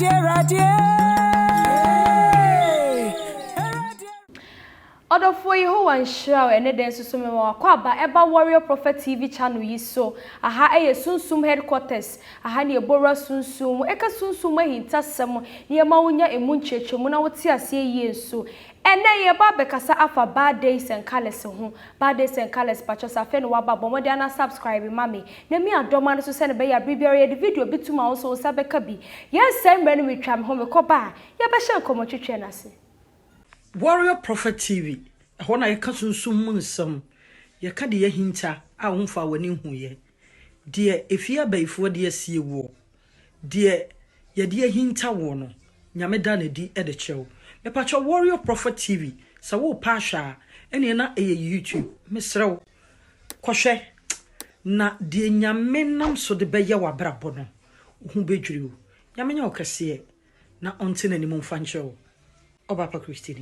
Awurade, Awurade, Ɔdɔfoɔ Yehowa nhyira wo ɛne dɛn nso so mema w'akwaaba ɛba Warrior Prophet TV channel yi so. Aha ɛyɛ Sunsum Headquarters. Aha ne yɛbɔ wura sunsum mu, ɛka sunsum mu ahintasɛm na yɛma wo nya ɛmu nkyerɛkyerɛmu na wote aseɛ yie nso. Ɛnɛ yɛreba abɛkasa afa Bad Days and Colours ho. Bad Days and Colours pakyɛ sɛ afei na waba a bɔ mmɔden ara na subscribe ma me na mia dɔm ano so sɛnea ɛbɛyɛ a bere biara yɛde video bi to mu a wo nso wo nsa bɛka bi. Yɛnsɛe mmerɛ no metwa me ho mekɔba a yɛbɛhyɛ nkɔmmɔtwetwe no ase. Warrior Prophet TV, ɛhɔ na yɛka sunsum mu nsɛm, yɛka deɛ ahinta a womfaa w'ani nhuiɛ, deɛ efie abayifoɔ de asie woɔ, Deɛ yɛde ahinta woɔ no, Nyame da no adi de kyerɛ wo. Mepakyɛw Warrior Prophet TV, sɛ worepɛ ahwɛ a, ɛneɛ na ɛyɛ YouTube. Mesrɛ wo, kɔhwɛ, na deɛ Nyame nam so de bɛyɛ w'abrabɔ no, wo ho bɛdwiri wo. Nyame nyɛ wo kɛseɛ, na ɔnte n'anim mfa nkyerɛ wo. Ɔbaapa Christy ni.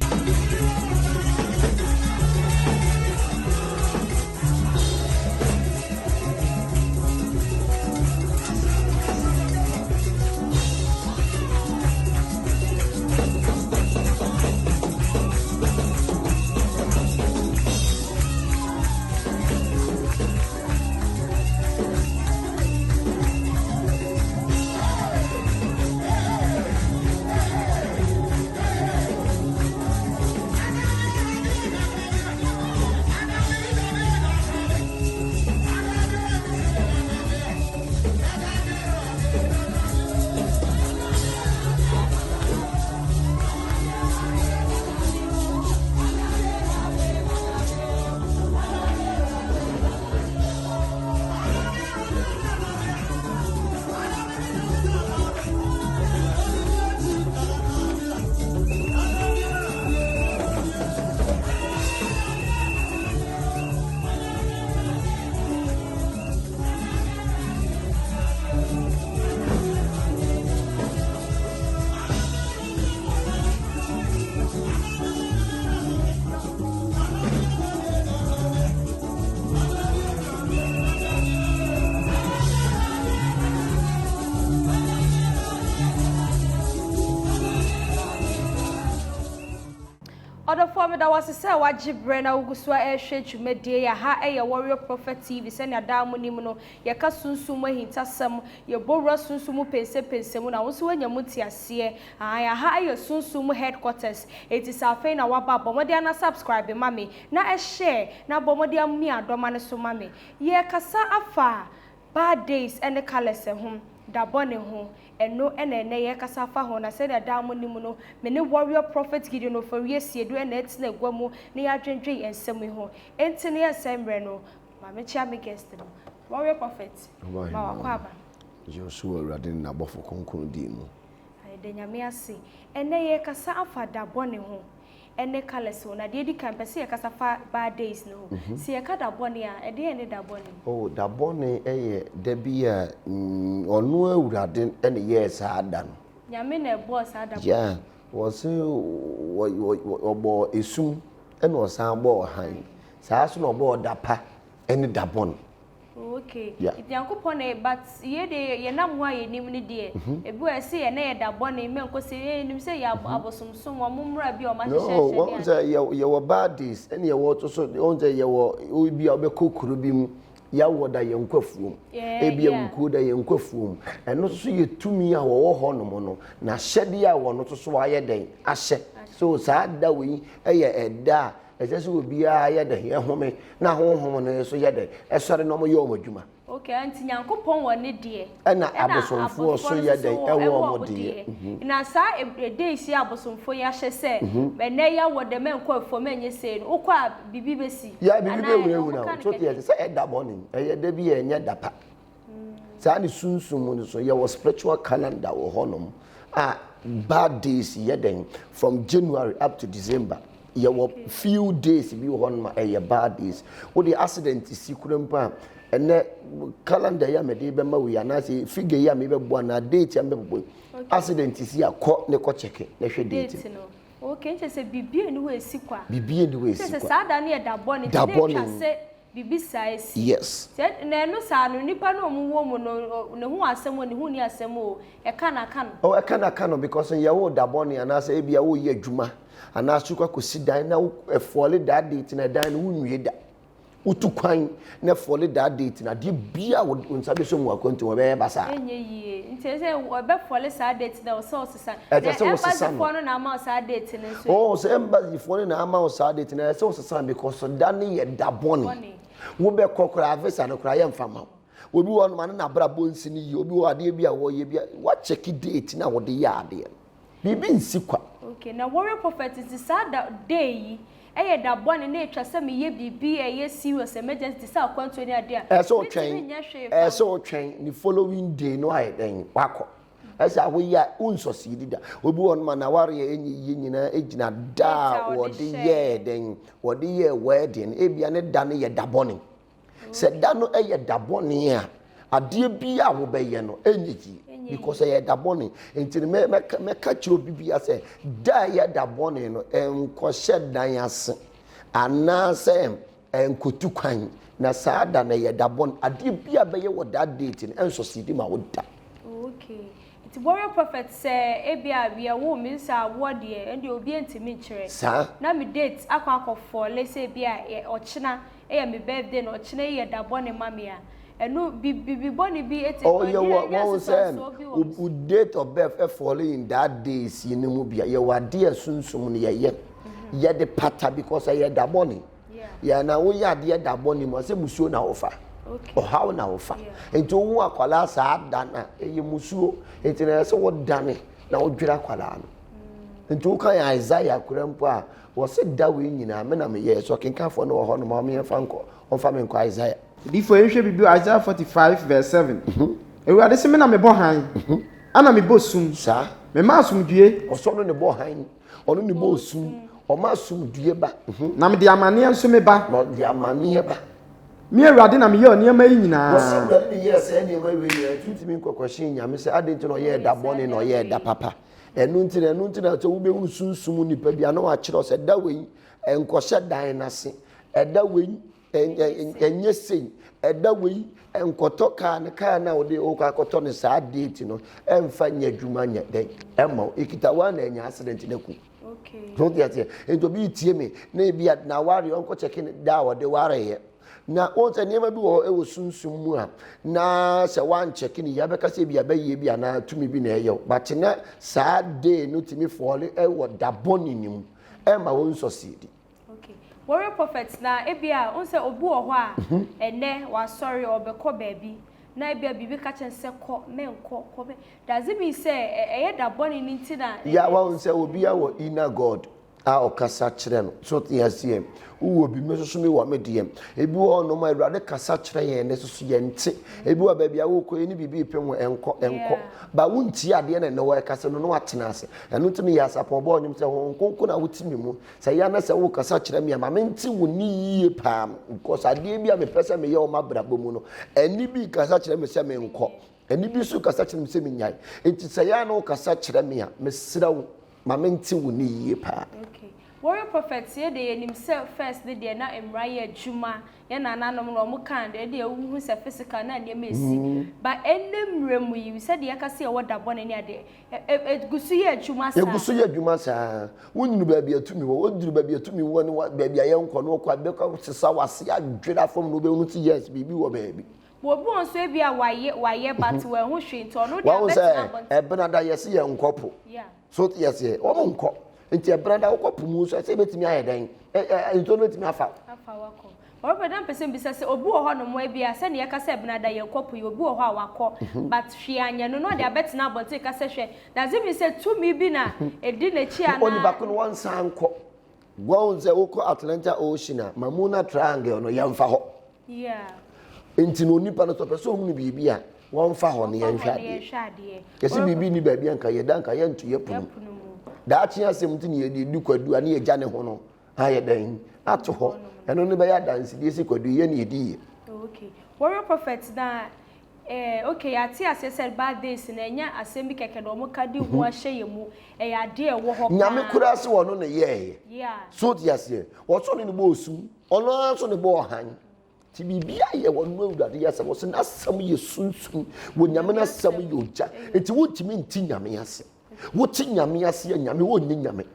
Ɔdɔfoɔ meda wo ase sɛ wagye berɛ na wogu so rehwɛ dwumadie yi. Aha yɛ Warrior Prophet TV sɛnea daa monim no yɛka sunsum mu ahintasɛm, yɛbɔ wura sunsum mu pɛnsɛmpɛnsɛmu na wo nso woanya mu nteaseɛ. Aane, aha yɛ sunsum mu headquarters, enti sɛ afei na woaba a bɔ mmɔden ara na subscribe ma me na share na bɔ mmɔden ara mia dɔma no so ma me. Yɛrekasa afa bad days ne colours ho, da bɔne ho, ɛno na ɛnnɛ yɛrekasa afa ho, na sɛdeɛ daa monim no, me ne Warrior Prophet Gideon Ofori Asiedu na ɛtena agua mu na yɛadwendwen nsɛm yi ho. Enti no yɛnsɛe mmerɛ no, ma menkyea me guest no, Warrior Prophet, ma wakɔ aba. Gye wo so wɔ Awurade ne N'abɔfo kronkron din mu. Yɛda Nyame ase. Ɛnnɛ yɛrekasa afa da bɔne ho. ne colours ho. Na deɛ edi kan, mepɛ sɛ yɛkasa fa bad days no ho. Sɛ yɛka da bɔne a, ɛdeɛn ne da bɔne? Oh, da bɔne yɛ da bi a ɔno Awurade na ɛyɛɛ saa da no. Nyame na ɛbɔɔ saa da bɔne. Yeah, wɔse ɔbɔɔ esum ɛna ɔsan bɔɔ hann. Saa nso na ɔbɔɔ da pa ne da bɔne. Oh okay. Yeah. Nti Nyankopɔn na but yɛ deɛ yɛnam ho a yɛnim no deɛ mhm. ebi wɔ ɛsɛ yɛ na yɛ da bɔne mɛ nkɔ sɛ yɛnim sɛ yɛ mhm. abosomsom wɔn mmra bi a wɔn ahyehyɛ hyɛ no wɔn sɛ yɛ yɛwɔ bad days ɛna yɛwɔ to so wɔn sɛ yɛwɔ ebi a wɔbɛkɔ kuro bi mu yɛawɔ da yɛn nkɔ afuom ebi a nkuo da yɛn nkɔ afuom ɛno nso so yɛ tumi a wɔwɔ hɔ nom no na ahyɛdeɛ a wɔn nso so ayɛ dɛn ahyɛ so saa da wei ɛyɛ ɛda a Ɛsɛ sɛ obiara yɛ dɛn? Ɛhome, na honhom no nso yɛ dɛn? Ɛsɔre na wɔyɛ wɔn adwuma. Okay, nti Nyankopɔn wɔ ne deɛ. Ɛna abosomfoɔ nso yɛ dɛn? Ɛwɔ wɔn deɛ. Mhm. Na saa days yi a abosomfoɔ yi ahyɛ sɛ mhm. ɛnɛ yi awɔ dɛm ɛnkɔ afuom ɛnyɛ sei no, wokɔ a biribi bɛsi. Ya biribi bɛwurawura wo. So te sɛ ɛda bɔne, ɛyɛ da bi a ɛnyɛ da pa. Saa ne sunsum mu no so yɛwɔ spiritual calendar wɔ hɔnom a bad days yɛ dɛn from January up to December yɛwɔ few days bi wɔ hɔnom a ɛyɛ bad days wode accident si kura mpo a ɛnɛ calendar yi a mede bɛma wo yi anaasɛ figure yi a mebɛbɔ anaa date a mebɛbɔ yi accident si a kɔ ne kɔ kyɛke na hwɛ date no. Okay, nkyɛ sɛ biribi ani hɔ esi kwa. Biribi ani hɔ esi kwa. Kyɛ sɛ saa da no yɛ da bɔne. Da bɔne. Biribi saa asi. Yes. Sɛ na ɛno saa no, nipa no a ɔmo wɔ mu no, ne ho asɛm o, ne ho nni asɛm o, ɛka no aka no. Oh, ɛka no aka no because yɛ wo da bɔne anaasɛ ebia woreyɛ adwuma anaasɛ wokɔ akɔsi dan na wo ɛfɔle that date na ɛdan no wonwie da. Wotu kwan na ɛfɔle that date na adeɛ biara wo nsa bɛsɔ mu akwantu mu ɛbɛyɛ basaa. Ɛnyɛ yie. Nti ɛsɛ ɛbɛ fɔle saa date na ɛwɔ sɛ ɔsesa. Ɛsɛ sɛ wosesa no. Na embassy foɔ no na ama wo saa date no nso. Oh, sɛ embassy foɔ no na ama wo saa date no, ɛsɛ sɛ wosesa no because da no yɛ da bɔne. Wobɛkɔ koraa visa no koraa yɛmfa ma wo. Obi wɔ hɔnom a ne n'abrabɔ nsi no yie, obi wɔ hɔ adeɛ bi a wɔyɛ bi a wakyɛke date no a wɔde yɛ adeɛ no. Biribi nsi kwa. Okay, na warrior prophet nti saa da day yi ɛyɛ da bɔne na etwa sɛ meyɛ biribi a ɛyɛ serious emergency te sɛ akwantuo ne adeɛ a, Ɛsɛ sɛ mentumi wotwɛn, nyɛ hwee fa ɛsɛ sɛ ho. wotwɛn ne following day no ayɛ dɛn wakɔ. Ɛsɛ a woyɛ a wonsɔsiidi da. Obi wɔ hɔnom a n'awareɛ ɛnyɛ yie nyinaa gyina da a wɔde yɛɛ dɛn, wɔde yɛɛ wedding. Ebia ne da no yɛ da bɔne. Sɛ da no yɛ da bɔne a, adeɛ biara a wobɛyɛ no ɛnyɛ yie because ɛyɛ da bɔne. Nti no mɛka mɛka kyerɛ obi biara sɛ da a ɛyɛ da bɔne no nkɔhyɛ dan ase anaasɛ Ɛnkotu kwan, na saa da no ɛyɛ da bɔne. Adeɛ biara bɛyɛ wɔ that date no ɛnsɔsidi ma wo da. Okay. Nti warrior prophet sɛ ebia yɛ woo me sɛ awoɔ deɛ ɛndeɛ obiara ntumi nkyerɛ. Saa. Na me date akɔ akɔ fɔle sɛ ebia ɔkyena yɛ me birthday na ɔkyena yi yɛ da bɔne ma me a, ɛno bi bibi bɔne bi ɛti Oh, yɛwɔ ɛnyɛ wɔn sɛ nsusuansoɔ bi wɔ me so. wo date of birth ɛfɔle in that days yi no mu bi a, yɛwɔ adeɛ a sunsum no yɛyɛ yɛde pata because ɛyɛ da bɔne. Yɛ na woyɛ adeɛ da bɔne mu a sɛ musuo na wofa ɔhaw na wofa nti wohu akwadaa saa da no a ɛyɛ musuo nti na ɛsɛ wodane na wodwere akwadaa no mm. nti woka yɛ Isaiah kura mpo a wɔse da wei nyinaa me na meyɛɛ so ɔkenkanfoɔ no wɔ hɔ nom a ɔmeyɛmfa nkɔ ɔmfa me nkɔ Isaiah Difoɔ yɛnhwɛ biribi wɔ Isaiah 45 verse 7. Mhm. Awurade se me na mebɔ hann, mhm. ana mebɔ sum. Saa. Mema asomdwie. Ɔsɔ no ne bɔ hann. Ɔno ne bɔɔ sum. Ɔma asomdwoeɛ ba. Na mede amaneɛ nso meba. Na ɔde amaneɛ ba. Me Awurade na meyɛɛ nneɛma yi nyinaa. Wɔsi Awurade na yɛɛ saa nneɛma wei nyinaa nti wontumi nkɔkɔhyee Nyame sɛ adɛn nti na ɔyɛɛ da bɔne na ɔyɛɛ da papa. Ɛno nti na ɛno nti na sɛ wobɛhunu sunsum nipa bi a na wakyerɛ sɛ da wei nkɔhyɛ dan no ase, ɛda wei ɛnyɛ sei, ɛda wei nkɔtɔ kaa no, kaa no a wode wokɔ akɔtɔ no saa date no ɛmfa nyɛ adwuma nyɛ dɛn ɛma wo ekita wo na ɛnya accident na ku. So wote aseɛ? Nti obi tie me na ebi a na ware ɔnkɔ kyɛke ne da a ɔde wareeɛ. Na wɔn sɛ nneɛma bi wɔ hɔ ɛwɔ sunsum mu a na sɛ wankyɛke ne yie abɛka sɛ ebi abɛyie bi anaa tumi bi na ɛyɛ wo. But na saa day no tumi fɔle ɛwɔ da bɔne ne mu ɛma wɔn nsɔsiedi. Okay. Warrior prophet na ebia wohu sɛ obi wɔ hɔ a ɛnɛ wasɔre ɔbɛkɔ baabi na ebia biribi ka kyerɛ no sɛ kɔ mɛnkɔ kɔ mɛ does it mean sɛ ɛyɛ da bɔne no nti na Ya wahu sɛ obiara wɔ inner God a ɔkasa kyerɛ no. So te aseɛ? Wowɔ bi, me nso so mewɔ me deɛ. Ebi wɔ hɔnom a Awurade kasa kyerɛ yɛn ne soso yɛnte. Ebi wɔ baabi a wokɔ yɛ ne biribi repem ho ɛnkɔ ɛnkɔ. Ba wontie adeɛ na ɛnɛ wɔrekasa no na watena ase. Ɛno nti meyɛ asapɔn bɔɔ nnwom sɛ Honhom Kronkron na wote me mu. Sɛ ɛyɛ a na sɛ wokasa kyerɛ me a, ma mente wo nne yie paa because adeɛ bi a mepɛ sɛ meyɛ wɔ m'abrabɔ mu no, ɛnne bi kasa kyerɛ me sɛ menkɔ, ɛnne bi nso kasa kyerɛ me sɛ menyae. Nti sɛ ɛyɛ a na wokasa kyerɛ me a, mesrɛ wo, ma mente wo nne yie paa. Okay. Warrior Prophet yɛ deɛ yɛnim sɛ first ne deɛ na mmara yɛ adwuma yɛn nananom no wɔn kaa deɛ deɛ wohu sɛ physical na nneɛma esi but ɛnɛ mmerɛ mu yi sɛdeɛ yɛka sɛ yɛwɔ da bɔne ne adeɛ Egu so yɛ adwuma saa. Egu so yɛ adwuma saa. Wonyini baabi a tumi wɔ. Woduru baabi a tumi wɔ ne baabi a yɛnkɔ no wokɔ a bɛkɔ sesa w'ase adwene afam na wobɛhunu sɛ yes biribi wɔ baabi. Obi wɔ nso ebi a wayɛ wayɛ but mm-hmm. wanhu hwee nti ɔno deɛ abɛtena abɔnten. Ɛbenada yɛse yɛnkɔ po. So yɛse wɔn nkɔ nti ɛbenada wokɔ po mu nso ɛsɛ ebɛtumi ayɛ dɛn nsuo no bɛtumi afa. Afa wakɔ. Ɔrepɛ na mpɛ sɛ mbisa sɛ obi wɔ hɔ nom ebi a sɛnea yɛka sɛ Benada yɛnkɔ po yi obi wɔ hɔ a wakɔ mhm. but hwee anyɛ no na ɔde abɛtena abɔnten ka sɛ hwɛ does it mean sɛ tumi bi na edi n'akyi anaa. Onipa ko no wɔnsan nkɔ wɔn sɛ wokɔ Atlanta Ocean a Mamuna Triangle no yɛmfa hɔ. Yeah. Nti na onipa no sɛ ɔpɛ sɛ ohunu biribi a wɔmfa hɔ no yɛnhwɛ adeɛ. Yɛsɛ biribi ni baabi a nka yɛda nka yɛnto yɛ pono. Daakye asɛm nti na yɛde di kwadu a ne yɛgya ne ho no. Ayɛ dɛn ato hɔ? Ɛno no bɛyɛ adansedie sɛ kwadu yɛ ne ɛdi yie. Okay. Warrior Prophet na eh, okay, yɛate aseɛ sɛ bad days na ɛnyɛ asɛm bi kɛkɛ na wɔn ka di ho mhm. ahyɛ yɛn mu. Ɛyɛ adeɛ ɛwɔ hɔ paa. Nyame koraa sɛ ɔno na yɛɛyɛ. Yeah. So te aseɛ. Wɔsɔ ne ne bɔ osum, ɔno ara nso ne bɔ ɔhan. Nti biribiara yɛ wɔn Awurade yɛ asɛm. Wɔsɛ n'asɛm yɛ sunsum. Wɔ Nyame n'asɛm yɛ ogya. Nti wontumi nti Nyame ase. Wote Nyame ase a Nyame wonyɛ Nyame.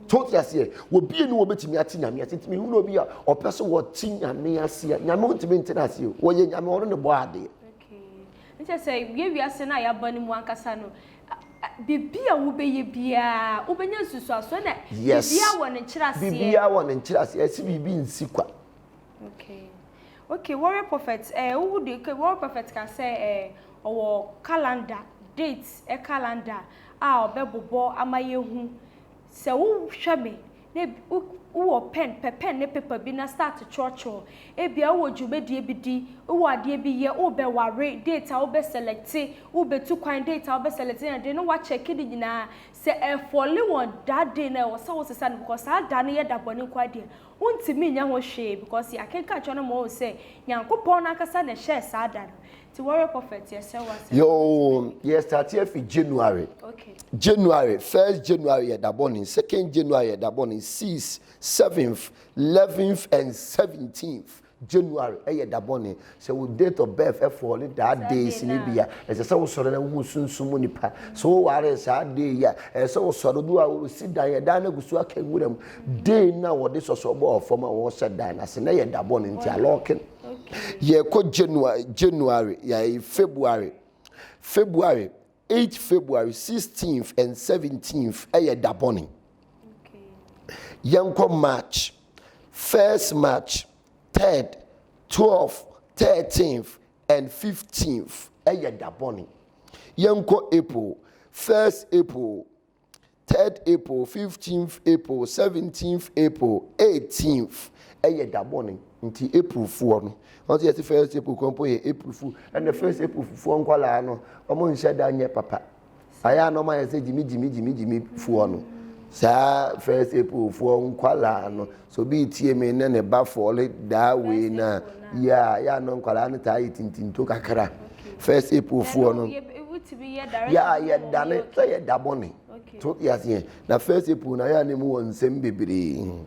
So wote aseɛ? Wɔbie ne wɔbɛtumi ate Nyame ase. Nti mehunu obi a ɔpɛ sɛ wɔte Nyame ase a, Nyame wontumi nte no ase o. Wɔyɛ Nyame, ɔno ne bɔ adeɛ. Okay. Nkyɛ sɛ yɛ wiase no a yɛaba no mu ankasa no, biribi a wobɛyɛ biara, wobɛnya nsusuasoɔ na Yes. biribiara wɔ ne nkyerɛaseɛ. Biribiara wɔ ne nkyerɛaseɛ. Ɛsɛ biribi nsi kwa. Okay. Okay, Warrior Prophet, eh, wo de, okay, Warrior Prophet ka sɛ eh, ɔwɔ calendar, date eh, calendar a ɔbɛbobɔ ama yɛhu. Sɛ wohwɛ me na wowɔ pen, pɛ pen ne paper bi na start kyerɛkyerɛw. Ebia wowɔ dwumadie bi di, wowɔ adeɛ bi yɛ, wobɛware, date a wobɛ select, wobɛtu kwan, date a wobɛ select, ne adeɛ na wakyɛke ne nyinaa. Sɛ ɛfɔle wɔ that day na ɛwɔ sɛ wosesa no because saa da no yɛ da bɔne nko adeɛ. Wontumi nyɛ ho hwee because yɛakenkan kyerɛ no ma wɔahu sɛ Nyankopɔn no ankasa na ɛhyɛɛ saa da no. Nti Warrior Prophet yɛsrɛ wo asɛm. Yoo, yɛ start afi January. Okay. January, first January yɛ da bɔne, second January yɛ da bɔne, sixth, seventh, eleventh and seventeenth January ɛyɛ da bɔne. Sɛ wo date of birth ɛfɔɔle that days ne bi a, ɛsɛ sɛ wosɔre na wohu sunsum mu nipa. Sɛ woware saa day yi a, ɛsɛ sɛ wosɔre obi wa osi dan ɛdan no agu so aka nwura mu. Day no a wɔde sɔsɔ bɔɔ fam a wɔhyɛ dan no ase na yɛ da bɔne nti alɔɔke. Yɛkɔ January, January, yɛ February. February, 8 February, 16th and 17th ɛyɛ da bɔne. Yɛnkɔ March, 1st March, 3rd, 12th, 13th and 15th ɛyɛ da bɔne. Yɛnkɔ April, 1st April, 3rd April, 15th April, 17th April, 18th ɛyɛ da bɔne. Nti April foɔ no, wɔn sɛ yɛte 1st April kwan po yɛ April fool, ɛna 1st April foɔ nkwadaa no, wɔn nhyɛ da nyɛ papa. Ayɛ a na wɔn ayɛ sɛ gyimi gyimi gyimi gyimi foɔ no. Saa 1st April foɔ nkwadaa no, so obi tie me ne ne ba fɔle daa wei na, yɛ a yɛ a no nkwadaa no taa yɛ tintinto kakra. 1st April foɔ no, yɛ a yɛdane sɛ yɛ da bɔne. So yɛ aseɛ na 1st April na yɛ a ne mu wɔ nsɛm bebree.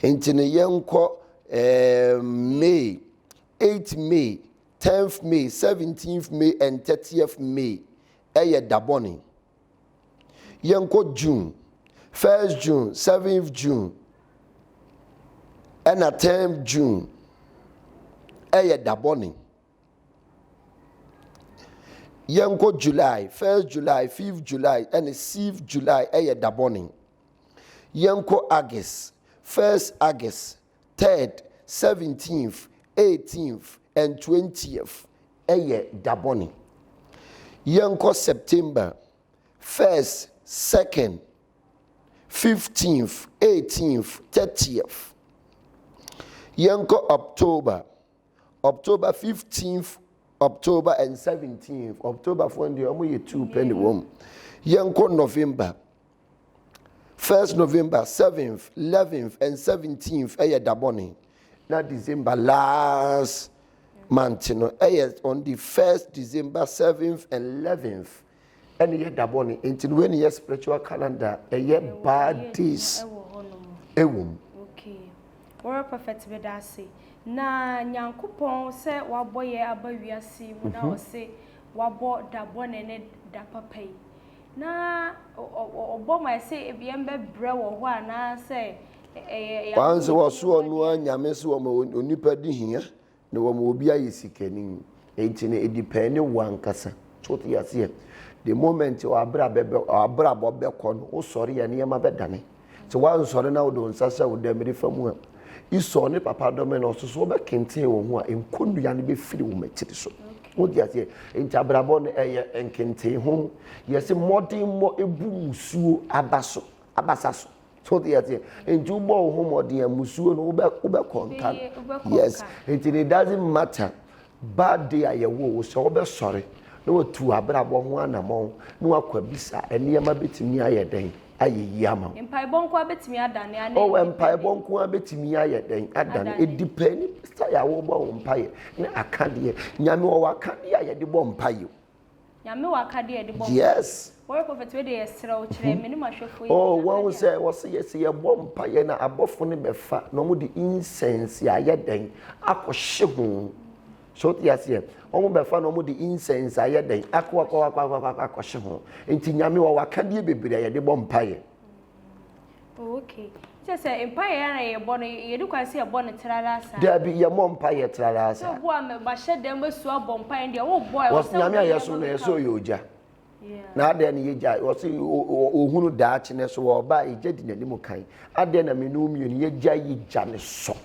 Nti no yɛnkɔ eh, May, 8 May, 10th May, 17th May and 30th May ɛyɛ da bɔne. Yɛnkɔ June, 1st June, 7th June ɛna 10th June ɛyɛ da bɔne. Yɛnkɔ July, 1st July, 5th July ɛne 6th July ɛyɛ da bɔne. Yɛnkɔ August, 1st August, 3rd, 17th, 18th and 20th ɛyɛ da bɔne. Yɛnkɔ September, 1st, 2nd, 15th, 18th, 30th. Yɛnkɔ October, October 15th, October and 17th. October foɔ deɛ wɔn yɛ two pɛ ne wɔm. Yɛnkɔ November, 1st November, 7th, 11th and 17th ɛyɛ da bɔne. Na December last month no ɛyɛ on the 1st December, 7th and 11th ɛne yɛ da bɔne. Nti no wei ne yɛ spiritual calendar ɛyɛ bad days ɛwɔ mu. Okay. Warrior Prophet bɛda ase. Na Nyankopɔn sɛ wabɔ yɛ aba wiase mu na ɔse wabɔ da bɔne ne da papa yi. Na ɔbɔ ma ɛsɛ ebi yɛn bɛbrɛ wɔ hɔ anaasɛ ɛyɛ Wɔn sɛ wɔso ɔno a Nyame so wɔma onipa di hia na wɔma obi ayɛ sikani. Nti no edipɛn ne wo ankasa. So wote aseɛ? The moment abrabɔ bɛkɔ no, wosɔre yɛ nneɛma bɛdane. Sɛ woansɔre na wode wo nsa hyɛ wo dɛm nifa mu a, Esau ne papa dɔm no ɔso so wobɛkenten wo ho a, nkonnua no bɛfiri wo matiri so. Wote aseɛ? Nti abrabɔ no ɛyɛ nkenten ho. Yɛse mmɔdenmmɔ ebu musuo aba so, abasa so. So wote aseɛ? Nti wobɔ wo ho mmɔden a musuo no wobɛ wobɛkɔ nka. Yes. Nti it doesn't matter bad day a yɛwɔ wo sɛ wobɛsɔre na watu abrabɔ ho anammɔn na wakɔ abisa nneɛma bɛtumi ayɛ dɛn ayɛ yie ama wo. Mpaebɔ nko abɛtumi adane ane. Oh, mpaebɔ nko abɛtumi ayɛ dɛn adane. Edipɛ ni style a wɔbɔ wo mpaeɛ ne akadeɛ. Nyame wɔwɔ akadeɛ a yɛde bɔ mpaeɛ o. Nyame wɔ akadeɛ a yɛde bɔ mpaeɛ. Yes. Warrior Prophet wei deɛ yɛsrɛ wo kyerɛ me ne m'ahwɛfoɔ yi Oh, wɔn akadeɛ a. sɛ wɔsɛ yɛsɛ yɛbɔ mpaeɛ na abɔfo no bɛfa na wɔn de incense ayɛ dɛn akɔhye ho. So wote aseɛ? Wɔn bɛfa na wɔn de incense ayɛ dɛn akɔ akɔ akɔ akɔ akɔ akɔhye ho. Nti Nyame wɔ akadeɛ bebree a yɛde bɔ mpaeɛ. Oh, okay. Kyɛ sɛ mpaeɛ a na yɛbɔ no, yɛdi kwan sɛ yɛbɔ no trara saa. Dabi, yɛmmɔ mpaeɛ trara Sɛ saa. obu a mahyɛ dɛm asu abɔ mpaeɛ deɛ wobɔ a ɛwɔ Wɔs sɛ Nyame a wode yɛsom nneɛma no bi yɛsɛ ka ho. ɔyɛ ogya. Yeah. Na adɛn na yɛgya wɔse ohunu daakye no so wɔba a egya di n'anim kan. Adɛn na me ne wo mmienu yɛgya yi gya ne sɔ.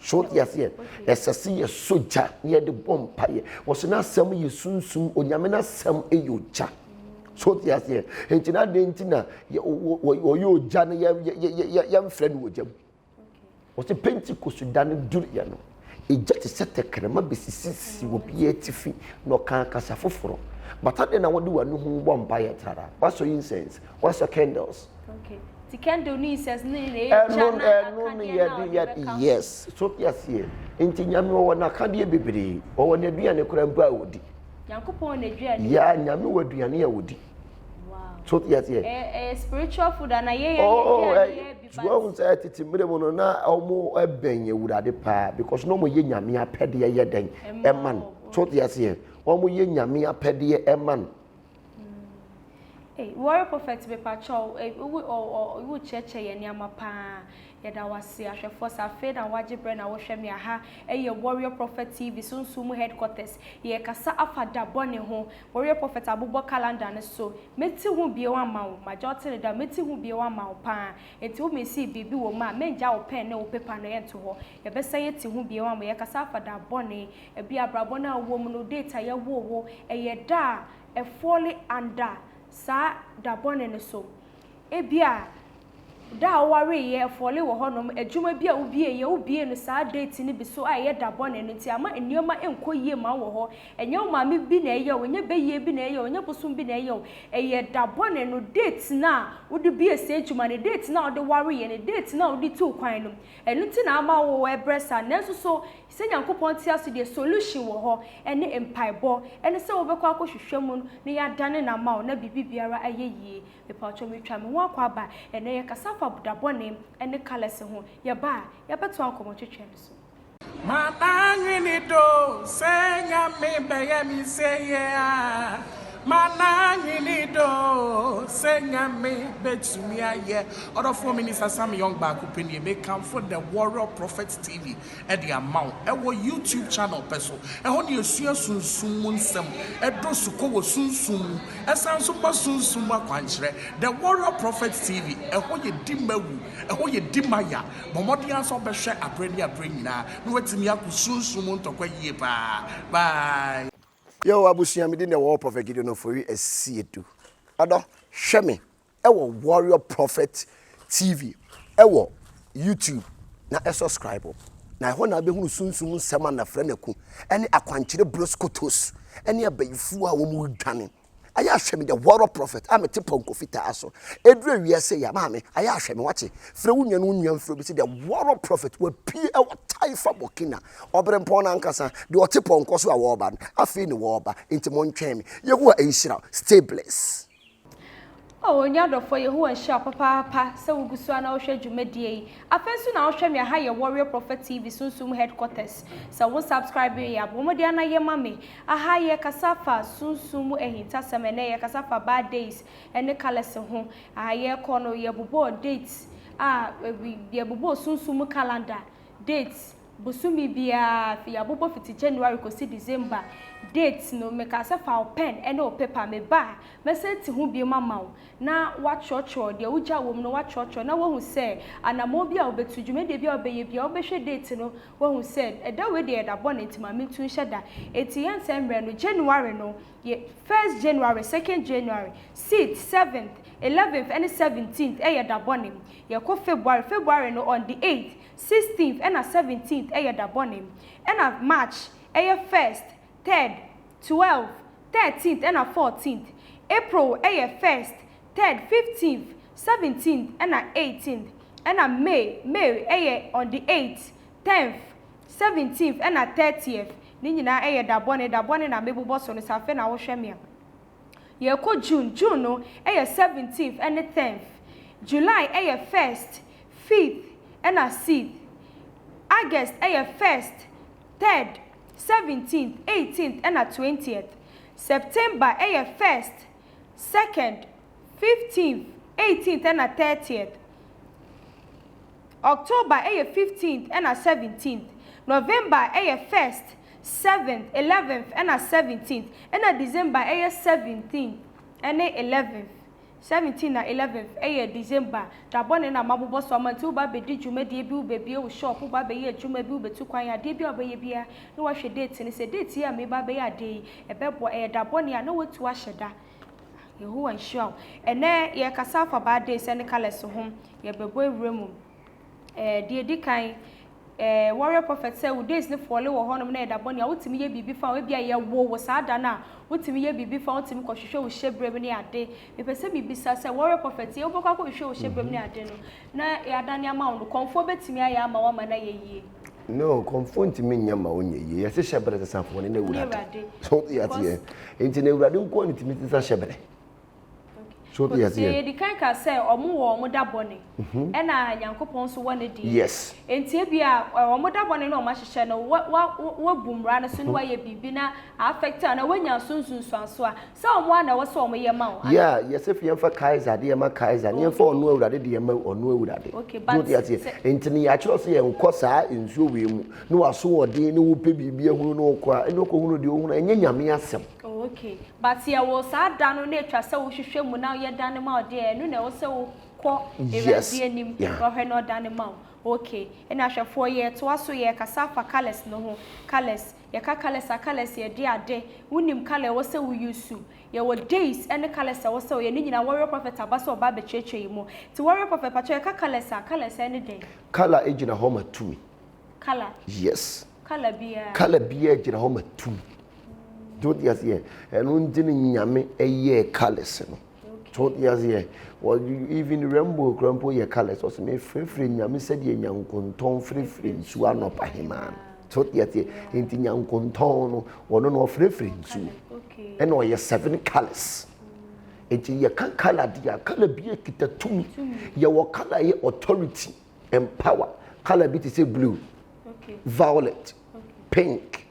So wote aseɛ? Ɛsɛ sɛ yɛsɔ gya na yɛde bɔ mpaeɛ. Wɔsɛ n'asɛm yɛ sunsum, Onyame n'asɛm yɛ ogya. So wote aseɛ? Nti na adɛn nti na wɔyɛ ogya no yɛmfrɛ no ogya mu. Wɔsɛ Pentecost da no duruiɛ no, egya te sɛ tɛkrɛma bɛsisisi wɔ biara atifi na ɔka kasa foforɔ. But adɛn na wɔde w'ano ho bɔ mpaeɛ trara? Wasɔ incense, wasɔ candles. Okay. Ti candle ne incense ne ne ɛyɛ Ɛno gya na ɛno no akadeɛ na yɛde ɔde yɛde bɛka ho. yes. So te aseɛ. Nti Nyame wɔwɔ n'akadeɛ bebree. Wɔwɔ n'aduane koraa mpo a wɔdi. Nyankopɔn na aduane. Ya Nyame wɔ aduane a wɔdi. Wow. So te aseɛ. Ɛyɛ spiritual food ana yɛ yɛ Oh, aduane yɛ bi so wɔn sɛ tete mmerɛ mu no na wɔn bɛn Awurade paa because na wɔn yɛ Nyame apɛdeɛ yɛ dɛn ɛma no. So te aseɛ. Wɔn yɛ Nyame apɛdeɛ ɛma no. Hey, Warrior Prophet mepakyɛw, eh, wo wo wo kyerɛkyerɛ yɛn nneɛma paa. Yɛda wase ahwɛfoɔ sɛ afei na wagye berɛ na wohwɛ me aha. Ɛyɛ Warrior Prophet TV Sunsum mu headquarters. Yɛkasa afa da bɔne ho. Warrior Prophet abobɔ calendar no so. Meti ho bio ama wo. Magya ɔte ne da. Meti ho bio ama wo paa. Enti wo mesi biribi wɔ mu a, mengya wo pen ne wo paper no ɛnto hɔ. Yɛbɛsan yɛti ho bio ama wo. Yɛkasa afa da bɔne. Ebi abrabɔ no a wɔ mu no, date a yɛwoo wo, ɛyɛ da a ɛfall under saa da bɔne no so. Ebia da a wowareyɛ ɛfall wɔ hɔnom, adwuma bi a wobie yɛ, wobie no saa date no bi so a ɛyɛ da bɔne no nti ama nneɛma nkɔ yie ma wɔ hɔ. Ɛnyɛ wo maame bi na ɛyɛ wo, ɛnyɛ bɛyie bi na ɛyɛ wo, ɛnyɛ bosom bi na ɛyɛ wo. Ɛyɛ da bɔne no, date no a wode bie saa adwuma no, date no a wode wareyɛ no, date no a wode tuu kwan no. Ɛno nti na ama wo ɛbrɛ saa. Nanso so sɛ Nyankopɔn te ase deɛ, solution wɔ hɔ, ɛne mpaebɔ, ɛne sɛ wobɛkɔ akɔhwehwɛ mu no na yɛadane no ama wo na biribi biara ayɛ yie. Mepatwɔ metwa me ho akɔ aba. Ɛnɛ yɛkasa fa da bɔne ɛne colours ho. Yɛba a, yɛbɛtoa nkɔmmɔtwetwe no so. Mananwini do sɛ Nyame bɛyɛ me sɛ a mananwini do sɛ Nyame bɛtumi ayɛ. Ɔdɔfoɔ, Minister Sam Young baako pɛ nie. Mekamfo The Warrior Prophet TV ɛde ama wo ɛwɔ YouTube channel pɛ so. Ɛhɔ ne yɛsua sunsum mu nsɛm, ɛdɔ sukɔ wɔ sunsum mu, ɛsan so ma sunsum mu akwankyerɛ. The Warrior Prophet TV, ɛhɔ yɛ di mawu, ɛhɔ yɛ di maya. Bɔ mmɔden ara sɛ wobɛhwɛ aberɛ ne aberɛ nyinaa na woatumi akɔ sunsum mu ntɔkwa yie paa. Bye. Yo, abusua, me din de Warrior Prophet Gideon Ofori Asiedu. Ɔdɔ, hwɛ me ɛwɔ Warrior Prophet TV ɛwɔ YouTube na ɛsubscribe. Na ɛhɔ na abɛhunu sunsum nsɛm a nafrɛ no ɛne akwankyerɛ broskotos ɛne abayifoɔ a wɔn dwane. Ayɛ ahwɛ me, The Warrior Prophet a mete pɔnkɔ fitaa so. Ɛduru awiase yɛ maame, ayɛ ahwɛ me wakye. Frɛ wo nua no, wo nua mfrɛ obi sɛ The Warrior Prophet wapue ɛwɔ Taifa Burkina. Ɔberempɔn no ankasa deɛ ɔte pɔnkɔ so a wɔreba no, afei ne wɔreba, nti montwɛn me. Yehowa nhyira. Stay blessed. Oh, onua dɔfo, Yehowa nhyira papaapa sɛ wogu so a na wohwɛ dwumadie yi. Afei nso na wohwɛ me aha yɛ Warrior Prophet TV Sunsum headquarters. Sɛ wo subscribe yɛ abɔ mmɔden ana yɛ ma me. Aha yɛ kasa fa sunsum mu ahintasɛm. Ɛnɛ yɛ kasa fa bad days ɛne colours ho. Aha yɛkɔ no, yɛbobɔɔ dates a yɛbobɔɔ sunsum mu calendar dates bosome biara fi yɛabobɔ fiti January kɔsi December date no. Meka sɛ fa wo pen ɛne wo paper me ba a, mɛsɛ ti ho bio ama wo na woatwerɛtwerɛ deɛ wogya wɔ mu no, woatwerɛtwerɛ na woahu sɛ anammɔn bi a wobɛtu, dwumadie bi a wobɛyɛ bi a wobɛhwɛ date no, woahu sɛ ɛda wei deɛ ɛda bɔne nti ma mentu nhyɛ da. Enti yɛnsɛ mmerɛ no, January no yɛ 1st January, 2nd January, 6th, 7th, 11th ɛne 17th ɛyɛ da bɔne. Yɛkɔ February. February no, on the 8th, 16th ɛna 17th ɛyɛ da bɔne. Ɛna March ɛyɛ 1st, 3rd, 12th, 13th ɛna 14th. April ɛyɛ 1st, 3rd, 15th, 17th ɛna 18th. Ɛna May. May ɛyɛ on the 8th, 10th, 17th ɛna 30th. Ne nyinaa yɛ da bɔne, da bɔne na mebobɔ so no, sɛ afei na wohwɛ me a. Yɛrekɔ June, June no yɛ seventeenth ne tenth. July yɛ first, fifth ɛna sixth. August yɛ first, third, seventeenth, eighteenth ɛna twentieth. September yɛ first, second, fifteenth, eighteenth ɛna thirtieth. October yɛ fifteenth ɛna seventeenth, November yɛ first, seventh, eleventh ɛna seventeenth, ɛna December yɛ seventeenth ɛne eleventh. Seventeen na eleventh yɛ December. Da bɔne na mabobɔ so ama nti woba abɛdi dwumadie bi, wobɛbue wo shop, woba abɛyɛ adwuma bi, wobɛtu kwan, adeɛ bi a wobɛyɛ biara na woahwɛ date no sɛ date yi a mereba abɛyɛ adeɛ yi ɛbɛboa, ɛyɛ da bɔne a na woatu ahyɛ da. Yehowa nhyira wo. Ɛnnɛ yɛrekasa afa bad days ne colours ho. Yɛbɛbɔ awura mu. Ɛɛ deɛ ɛdi kan, ɛɛ warrior prophet sɛ wo days no fɔle wɔ hɔnom na ɛda bɔne a wotumi yɛ biribi fa ho. Ebia yɛwoo wo saa da no a, wotumi yɛ biribi fa ho, wotumi kɔhwehwɛ wo hyɛberɛ mu ne ade. Mepɛ sɛ mebisa sɛ warrior prophet, yɛ wobɛkɔ akɔhwehwɛ wo hyɛberɛ mu ne ade no na yɛadane ama wo no, kɔmfoɔ bɛtumi ayɛ ama wo ama no ayɛ yie? No, kɔmfoɔ ntumi nyɛ ma wo nyɛ yie. Yɛse hyɛberɛ sesafoɔ no ne Awurade. So wote aseɛ? Nti na Awurade nkoa na tumi sesa hyɛberɛ. So wote aseɛ? Yɛdi kan ka sɛ ɔmo wɔ ɔmo da bɔne, ɛna Nyankopɔn nso wɔ ne deɛ. Yes. Nti ebia ɔmo da bɔne na ɔmo ahyehyɛ no, wa wa wabu mmara no so na wayɛ biribi na a affect anaa wanya so nsunsuanso a, Sɛ ɔmo ara na ɛwɔ sɛ ɔmo yɛ ma wo. Yeah, yɛsɛ fi yɛmfa Kaiser deɛ ma Kaiser, ne yɛmfa ɔno Awurade deɛ ma ɔno Awurade. Okay, but sɛ. Nti no yɛakyerɛ sɛ yɛnkɔ saa nsuo wei mu, ne waso ɔden ne wopɛ biribi ahunu ne wokɔ a, ɛne wokɔhunu deɛ wohunu a, ɛnyɛ Nyame asɛm. Oh, okay, but yɛwɔ saa da no na ɛtwa sɛ wohwehwɛ mu na yɛdane ma wo deɛ, ɛno na ɛwɔ sɛ wokɔ Awurade anim na ɔhwɛ na ɔdane ma wo. Okay, ɛna ahwɛfoɔ yɛtoa so yɛrekasa afa colours no ho, colours. Yɛka colours a, colours yɛ de ade. Wonim colour a ɛwɔ sɛ wo use. Yɛwɔ days ne colours a ɛwɔ sɛ woyɛ. Ne nyinaa Warrior Prophet aba sɛ ɔba abɛkyerɛkyerɛ yi mu. Nti Warrior Prophet, pakyɛ yɛka colours a, colours ɛne dɛn? Colour gyina hɔ ma tumi. Colour? Yes. Colour biara? Colour biara gyina hɔ ma tumi. Nti wote aseɛ? Ɛno nti ne Nyame ɛyɛɛ colours no. So wote aseɛ? Wɔ even rainbow kura mpo yɛ colours. Ɔsɛ mefrɛfrɛ Nyame sɛdeɛ nyankontɔn frɛfrɛ nsuo anɔpa hemaa no. So wote aseɛ? Nti nyankontɔn no, ɔno no ɔfrɛfrɛ nsuo. Ɛna ɔyɛ seven colours. Nti yɛka colour deɛ a, colour bi kita tumi. Yɛwɔ colour yɛ authority and power. Colour bi te sɛ blue, violet, pink.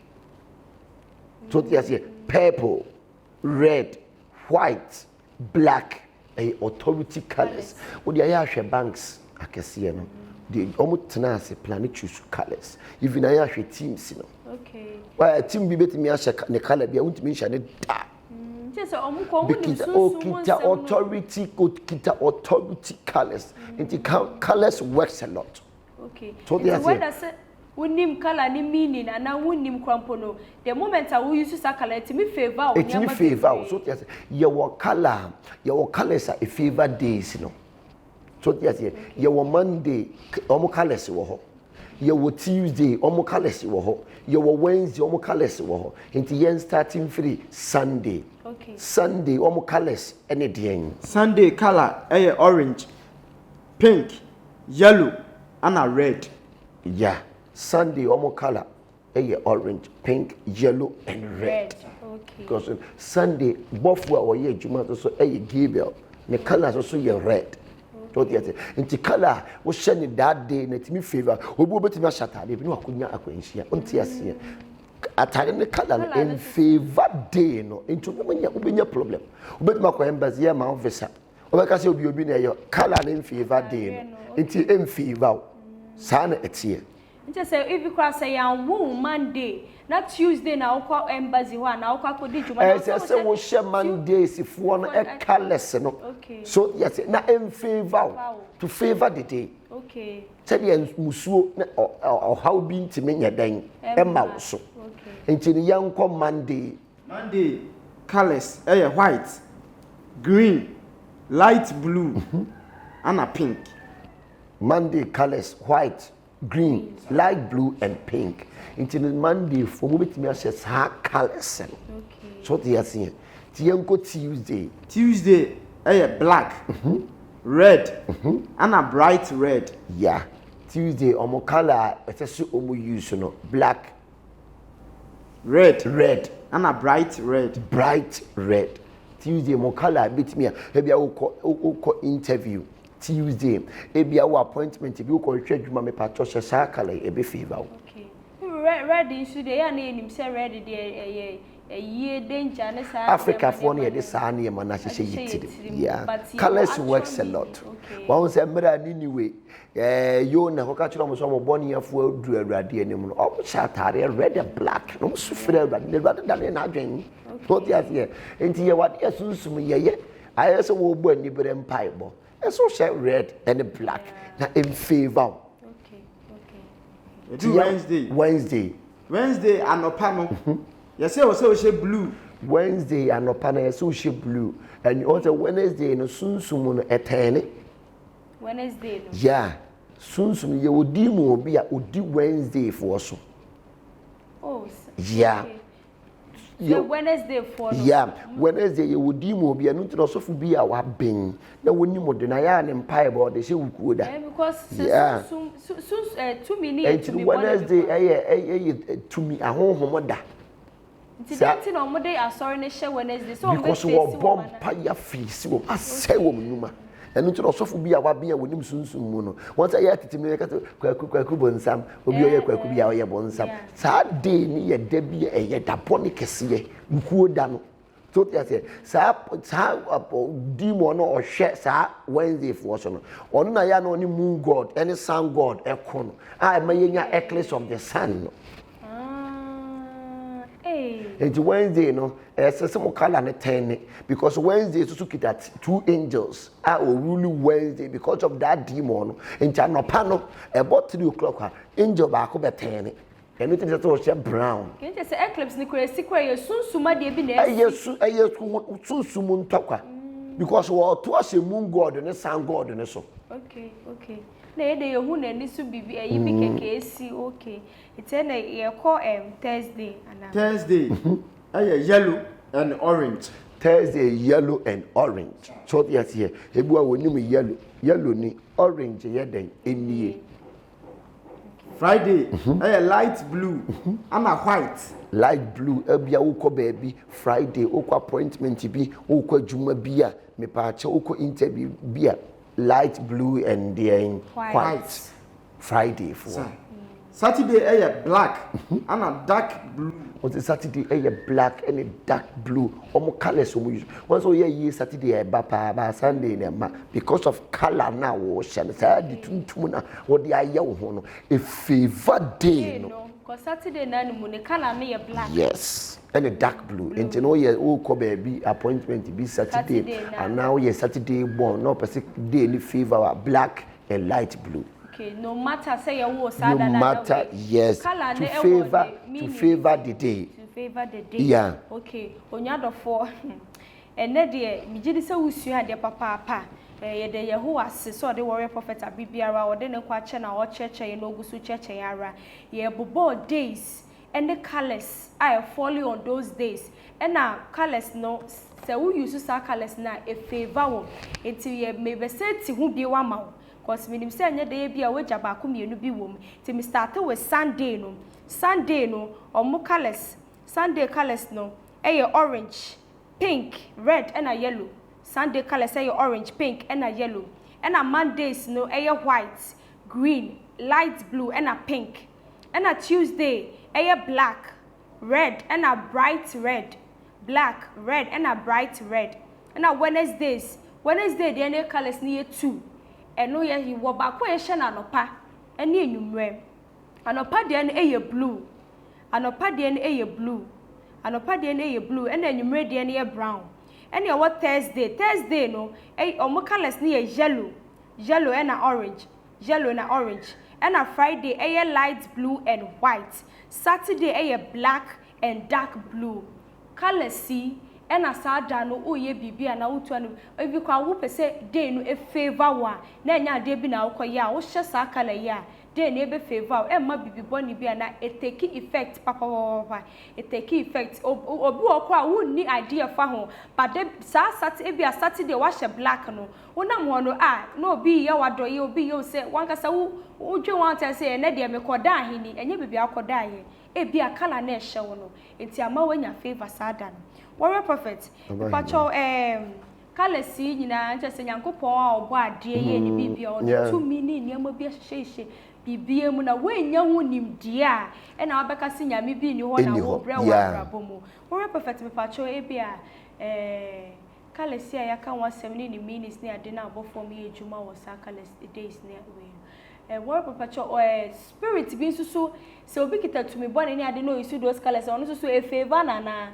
So wote aseɛ? Purple. Red, white, black ɛyɛ authority colours. Wo deɛ ayɛ ahwɛ banks akɛseɛ no deɛ wɔn tena ase plan choose colours. Even ayɛ ahwɛ teams no. Okay. Well, team bi betumi ahyɛ ne colour bi a wontumi nhyɛ ne da. Mm, kyɛ sɛ wɔn kɔ wɔn nim sunsun mu nsɛm no. Okita authority, okita authority colours. Nti colours works a lot. Okay. So nti whether sɛ wonim colour ne meaning anaa wonnim koraa mpo no, the moment a wo use saa colour no, ɛtumi favour wo nneɛma bebree. Ɛtumi favour wo. So te ase, yɛwɔ colour a, yɛwɔ colours a ɛfavour days no. So te aseɛ, yɛwɔ Monday, wɔn colours wɔ hɔ. Yɛwɔ Tuesday, wɔn colours wɔ hɔ. Yɛwɔ Wednesday, wɔn colours wɔ hɔ. Nti yɛn starting firi Sunday. Okay. Sunday, wɔn colours ne deɛn? Sunday colour yɛ orange, pink, yellow ana red. Yeah, Sunday wɔn colour yɛ orange, pink, yellow and red. Okay. Because Sunday bɔfo a ɔyɛ adwuma nso so yɛ Gabriel, ne colour nso so yɛ red. So ɔte ase. Nti colour a wohyɛ ne that day na ɛtumi favour. Obi obetumi ahyɛ ataade bi na wakonya akwanhyia. Ɔnte aseɛ. Ataade ne colour no nfavour day no. Nti wobɛnya wobɛnya problem. Wobɛtumi akɔ embassy yɛ ma wo visa. Wobɛka sɛ obi obi na ɛyɛ colour no mfavour day no nti ɛmfavour wo saa na ɛteɛ. Nkyɛ sɛ ebi koraa sɛ yɛanwo wo Monday na Tuesday na wokɔ embassy hɔ anaa wokɔ akɔdi dwuma na Ɛsɛ sɛ wohyɛ Mondays foɔ no colours no so yes na ɛmfavour wo to favour the day sɛdeɛ musuo ne ɔhaw bi ntumi nyɛ dɛn ɛma wo so nti no yɛnkɔ Monday. Monday colours yɛ white, green, light blue ɛna pink. Monday colours white, green, light blue and pink. Nti no Monday foɔ mo bɛtumi ahyɛ saa colours no. So wote aseɛ? Nti yɛnkɔ Tuesday. Tuesday yɛ black, red ɛna bright red. Yeah, Tuesday wɔn colour a ɛsɛ sɛ wɔn use no black. Red. Red. Ɛna bright red. Bright red. Tuesday mo colour betumi a ebi a wokɔ wokɔ interview Tuesday ebi a wɔ appointment bi wokɔ hwehwɛ adwuma mepatɔ hyɛ saa colour yi ebe favour wo. Okay. Red nso deɛ yɛ a na yɛnim sɛ red deɛ ɛyɛ ayie danger ne saa Africafoɔ no yɛde saa nneɛma no ahyehyɛ yɛ tirim. Yeah. Colours works a lot. Wɔn sɛ mmerɛ a Niniwe ɛɛ Yona kɔka kyerɛ wɔn sɛ wɔn bɔne afu aduru Awurade anim no, wɔn hyɛ ataadeɛ red and black na wɔn su frɛ Awurade na Awurade dane n'adwene. Wɔte aseɛ. Nti yɛ wade asunsum yɛyɛ ayɛ sɛ wɔrebɔ anibere mpaebɔ. Ɛsɛ wohyɛ red and black na ɛmfavour wo. Ɛdu Wednesday. Wednesday. Wednesday anɔpa no, mhm. yɛsɛ wɔ sɛ wohyɛ blue. Wednesday anɔpa no yɛsɛ wohyɛ blue. And wɔn sɛ Wednesday no sunsum no ɛtɛn ne. Wednesday no. Yeah, sunsum yɛ odi mu obi a odi Wednesday foɔ so. Oh, yeah. Okay. Sɛ Wednesday foɔ no. Yeah, Wednesday yɛ wɔ di mu obi ɛno nti na ɔsɔfo bi a waben na wɔnim de na yɛ a ne mpaebɔ ɔde hyɛ wukuo da. Eh, because sɛ Yeah. sunsum su su eh, tumi ne yɛ Nti tumi bɔne Wednesday bi kɔ. ɛyɛ ɛyɛ tumi ahonhom da. Nti Saa dɛn nti na wɔde asɔre no hyɛ Wednesday sɛ wɔn bɛ because face wɔn wɔbɔ ana? mpaeɛ afeesi wɔn asɛe wɔn nnwuma. Ɛno nti na ɔsɔfo bi a waben a wɔnim sunsum mu no, wɔn sɛ yɛ tete mu yɛka sɛ kwaku kwaku bonsam, obi a ɔyɛ kwaku bi a ɔyɛ bonsam. Saa day no yɛ da bi a ɛyɛ da bɔne kɛseɛ, nkuo da no. So wote aseɛ? Saa saa demon no ɔhwɛ saa Wednesday foɔ so no, ɔno na yɛ a na ɔne moon god ɛne sun god ɛko no a ɛma yɛnya eclipse of the sun no. Ah, eh. Nti Wednesday no, ɛsɛ sɛ mo colour no tɛn ne because Wednesday soso kita two angels a ɔrule Wednesday because of that demon no. Nti anɔpa no, ɛbɔ 3 o'clock a, angel baako bɛtɛn ne. Ɛno ti sɛ sɛ ɔhyɛ brown. Kì í kyɛ sɛ eclipse ni kura esi kura yɛ sunsum adeɛ bi na Ɛyɛ esi. su ɛyɛ sunsum ntɔkwa because wɔto ahyɛ moon god ne sun god ne so. Okay. Na yɛ de yɛhu n'ani so bibi ɛyi bi kɛkɛ esi okay. Nti ɛna yɛkɔ Thursday ana. Thursday ɛyɛ yellow and orange. Thursday, yellow and orange. So ɔte aseɛ, ebi wa wɔnim yellow, yellow ni orange yɛ dɛn enie. Friday ɛyɛ light blue ana white. Light blue, ebia wokɔ baabi Friday, wokɔ appointment bi, wokɔ adwuma bi a mepaakyɛ, wokɔ interview bi a, light blue and then White. white. Friday foɔ. Saturday ɛyɛ black ana dark blue. Wɔn Saturday ɛyɛ black ɛne dark blue, wɔn colours wɔn use. Wɔn sɛ wɔyɛ yie Saturday ɛba paa ba Sunday na ɛma because of colour na wɔhyɛ no saa de tuntum na wɔde ayɛ wɔn ho no e favour day no. No, because Saturday na ne mu ne colour no yɛ black. Yes, ɛne dark blue. Nti na woyɛ wokɔ baabi appointment bi Saturday Saturday na. anaa woyɛ Saturday born na ɔpɛ sɛ day ne favour wa, black and light blue. Okay, no matter sɛ yɛwɔ saa No da na matter, yes, colour to ne ɛwɔ favour the to meaning. favour the day. To favour the day. Yeah. Okay, onyaadɔfoɔ, ɛnɛ deɛ megye di sɛ wosua adeɛ papaapa. Yɛde Yehowa ase sɛ ɔde Warrior Prophet abere biara ɔde ne nkwa akyɛ na ɔkyerɛkyerɛ yɛn na ɔgu so kyerɛkyerɛ yɛn ara. Yɛbobɔɔ days ɛne colours a ɛfall on those days, ɛna colours no sɛ wo use saa colours no a ɛfavour wo. Nti yɛ mebɛsɛ ti ho bio ama wo cause menim sɛ ɛnyɛ da bi a wagya baako mmienu bi wɔ mu. Nti me start with Sunday no. Sunday no ɔmo colours, Sunday colours no ɛyɛ orange, pink, red ɛna yellow. Sunday colours ɛyɛ orange, pink ɛna yellow. Ɛna Mondays no ɛyɛ white, green, light blue ɛna pink. Ɛna Tuesday ɛyɛ black, red ɛna bright red, black, red ɛna bright red. Ɛna Wednesdays, Wednesday deɛ ne colours no yɛ two. Ɛno yɛ wɔ baako a yɛhyɛ no anɔpa ɛne anwummerɛ. Anɔpa deɛ no ɛyɛ blue. Anɔpa deɛ no ɛyɛ blue. Anɔpa deɛ no ɛyɛ blue ɛna anwummerɛ deɛ no yɛ brown. Ɛna ɛwɔ Thursday. Thursday no ɛy ɔmo colours no yɛ yellow, yellow ɛna orange, yellow na orange. Ɛna Friday ɛyɛ light blue and white. Saturday ɛyɛ black and dark blue. Colours yi ɛna saa da no woyɛ biribi a na wotu ano ebi kɔ a wopɛ sɛ day no efavour wo a na ɛnyɛ adeɛ bi na wokɔyɛ a wohyɛ saa colour yi a day no ebe favour wo, ɛmma biribi bɔne bi a na etake effect papapapa, etake effect. Obi wɔ hɔ a wonni idea fa ho, but de saa Sat ebi a Saturday wahyɛ black no, wonam hɔ no a na obi yɛ wadɔyɛ, obi yɛ wo sɛ wankasa wo wodwe wɔn atɛn sɛ ɛnɛ deɛ mekɔda aheni, ɛnyɛ biribi akɔda yɛ. Ebia colour na ɛhyɛ wo no nti ama woanya favour saa da no. Warrior Prophet, mepakyɛw ɛɛm colours yi nyinaa nkyerɛ sɛ Nyankopɔn a ɔbɔ adeɛ yɛɛ ne biribi a ɔde tumi ne nneɛma bi ahyehyɛhyehyɛ biribiara mu na woannya ho nimdeɛ a ɛna wabɛka sɛ Nyame bi nni hɔ na wobrɛ wɔ abrabɔ mu. Warrior Prophet mepakyɛw ebia ɛɛ Colours yi a yɛaka ho asɛm ne ne meanings ne ade no a abɔfoɔ wɔn yɛ adwuma wɔ saa colours days ne wei no. Eh, wɔre papa kyɛ eh, spirit bi nso so sɛ obi kita tumi bɔne ne ade na ɔyi so those colours ɔno nso so e favour no anaa?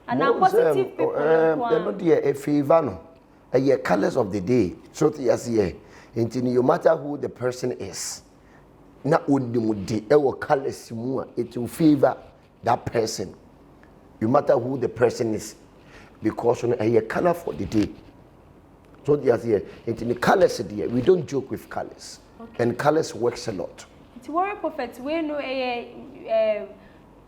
Anaa positive people no nko ara? Ɛno deɛ e favour no. Ɛyɛ colours of the day. So te aseɛ? Nti no matter who the person is na onim de ɛwɔ colours mu a it will favour that person no matter who the person is because no ɛyɛ colour for the day so di aseɛ nti ne colours deɛ we don't joke with colours okay. and colours works a lot. Nti warrior prophet wei no ɛyɛ ɛɛ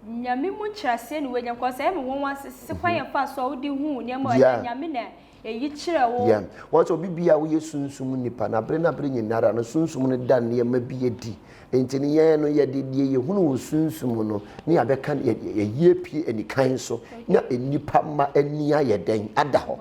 nyame mu nkyerɛaseɛ na wanya kɔ sɛ ɛyɛ me wɔn ase kwan yɛ fa so a wode hu nneɛma a nyame na Eyi kyerɛ wo. Yeah. Wɔn sɛ obi bia woyɛ sunsum nipa na bere na bere nyinara no sunsum no da nneɛma bi adi. Nti no yɛn no yɛde deɛ yɛhunu wɔ sunsum no ne yɛabɛka yɛyi apue anikan so na nnipa mma ani ayɛ dɛn ada hɔ.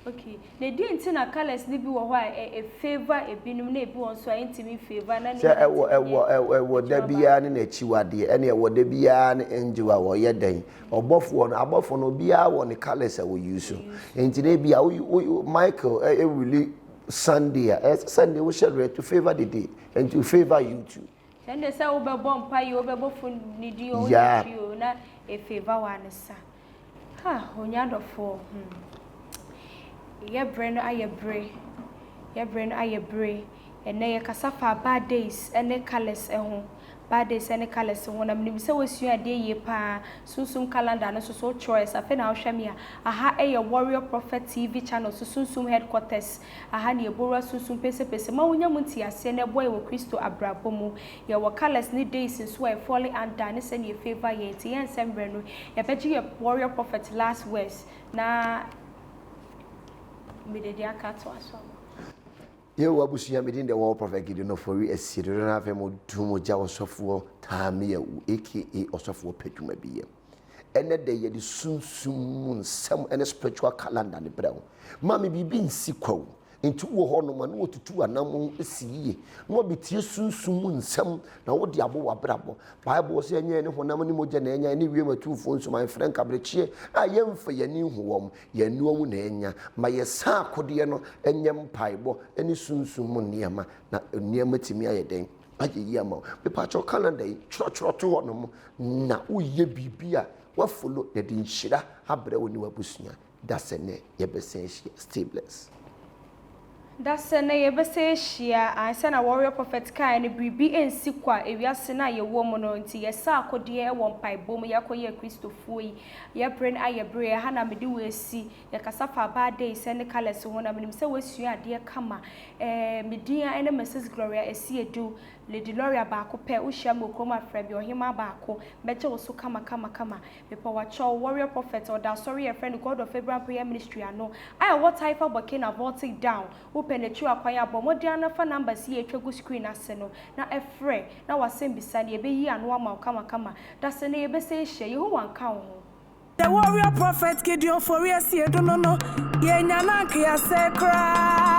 Okay. Na ɛdeɛn nti na colours no bi wɔ hɔ a ɛ favour ebinom na ebi wɔ nso a ɛntumi favour na ne Sɛ ɛwɔ ɛwɔ ɛwɔ da biara ne n'akyiwadeɛ ɛne ɛwɔ da biara ne angel a wɔyɛ dɛn Ɔbɔfoɔ no, abɔfoɔ no, obiara wɔ ne colours a wɔyi so. Nti no ebia wo wo Michael ɛwuli Sunday a, ɛsɛ Sunday wohyɛ red to favour the day and to favour you too. Ɛnde sɛ wobɛbɔ mpaeɛ o, wobɛbɔ fon ne din o, wonyɛ hwee o, na ɛfavour wo a ne sa. Ha, onua dɔfoɔ, hmm. Yɛ berɛ no ayɛ bere, yɛ berɛ no ayɛ bere. Ɛnnɛ yɛkasa faa bad days ne colours ho. Bad days ne colours ho na menim sɛ woasua adeɛ yie paa. Sunsum calendar no nso so wotwerɛɛ sɛ afei na wohwɛ me a, aha yɛ Warrior Prophet TV channel so Sunsum headquarters. Aha ne yɛbɔwura sunsum pesepese ma wonya mu nteaseɛ na ɛboa yɛn wɔ Kristo abrabɔ mu. Yɛwɔ colours ne days nso a ɛfɔle under ne sɛdeɛ ɛfavour yɛn nti yɛnsɛ mmerɛ no yɛbɛgye yɛ Warrior Prophet last words na mede deɛ aka atoa so ama. Yehowa abusua, me din de World Prophet Gideon Ofori Asiedu dodoɔ no ara frɛ me Odumogya Ɔsɔfoɔ Taame Awu aka Ɔsɔfoɔ Pɛ Dwuma Bi Yɛ. Ɛnɛ da yi yɛde sunsum mu nsɛm ne spiritual calendar ne brɛ wo. Maame biribi nsi kwa o. Nti wowɔ hɔ nom a na wɔtutu w'anammɔn si yie na wɔabɛtie sunsum mu nsɛm na wode abɔ w'abrabɔ. Bible sɛ ɛnyɛ yɛne honam ne mogya na anya, ɛne wiem atumfoɔ nsuman frɛ nkaberekyeɛ a yɛmfa yɛn ani nhu wɔn. Yɛn aniwa mu na anya. Ma yɛn saa akodeɛ no nyɛ mpaebɔ ne sunsum mu nneɛma, na nneɛma tumi ayɛ dɛn? Ayɛ yie ama wo. Mepakyɛw calendar yi, twerɛtwerɛ to hɔnom na woyɛ biribi a woafolo na ɛde nhyira abrɛ wo ne w'abusua. Da sɛ nnɛ yɛbɛsan ahyia. Stay blessed. Da sɛ nnɛ yɛbɛsan ahyia. Ae, sɛnea Warrior Prophet kaeɛ no, biribi nsi kwa ewiase no a yɛwɔ mu no nti, yɛsa akodeɛ wɔ mpaebɔ mu, yɛakɔyɛ Akristofoɔ yi, Yɛ bere no ayɛ bere, ɛha na mede wo asi. Yɛkasa fa bad days ne colours ho na menim sɛ woasua adeɛ kama. Eh, me din ara ne Mrs. Gloria Asiedu, Lady Loria baako pɛ. Wohyia me wɔ kurom a frɛ me Ɔhemaa baako. Mɛgye wo so kama kama kama. Mepɛ w'akyɛw, Warrior Prophet, ɔda asɔre a yɛfrɛ no God of Abraham Prayer Ministry ano a ɛwɔ Taifa Burkina Voltic Down. Wopɛ n'akyiri akwan a, bɔ mmɔden ara na fa numbers yi a atwa gu screen ase no na frɛ na w'asɛmbisa no yɛbɛyi ano ama wo kamakama. Dasɛ nnɛ yɛbɛsan ahyia. Yehowa nka wo ho. The warrior prophet Gideon Ofori Asiedu no no, yɛnya no anka yɛasɛe koraa.